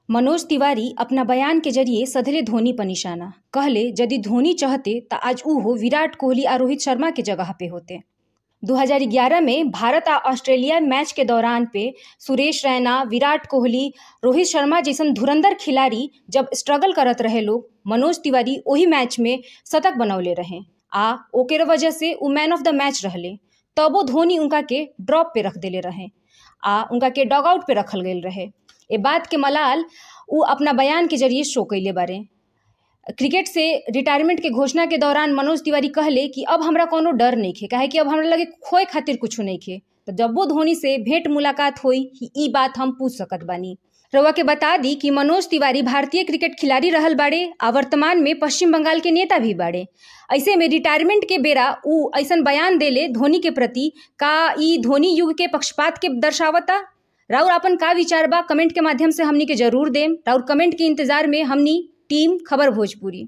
मनोज तिवारी अपना बयान के जरिए सधले धोनी पर निशाना। कहले यदि धोनी चाहते त आज उहो विराट कोहली आ रोहित शर्मा के जगह पे होते। 2011 में भारत आ ऑस्ट्रेलिया मैच के दौरान पे सुरेश रैना, विराट कोहली, रोहित शर्मा जैसन धुरंधर खिलाड़ी जब स्ट्रगल करत रहे लोग, मनोज तिवारी ओही मैच में शतक बनौले रहे आ ओकर वजह से उ मैन ऑफ the match रहले। तबो धोनी उनका के ड्रॉप पे रख देले रहे आ उनका के डग आउट पे रखल गईल रहे। ए बात के मलाल उ अपना बयान के जरिए शो कैले बारे। क्रिकेट से रिटायरमेंट के घोषणा के दौरान मनोज तिवारी कहले कि अब हमरा कोनो डर नइखे, काहे कि अब हमरा लगे खोए खातिर कुछो नइखे। तो जब्बो धोनी से भेंट मुलाकात होई ई बात हम पूछ सकत बानी। रउआ के बता दी कि मनोज तिवारी भारतीय क्रिकेट खिलाड़ी रहल बाड़े आ वर्तमान में पश्चिम बंगाल के नेता भी बाड़े। ऐसे में रिटायरमेंट के बेरा उ ऐसन बयान देले धोनी के प्रति, का ई धोनी युग के पक्षपात के दर्शावता? राउर आपन का विचार बा कमेंट के माध्यम से हमनी के जरूर देम। राउर कमेंट के इंतजार में हमनी टीम खबर भोजपुरी।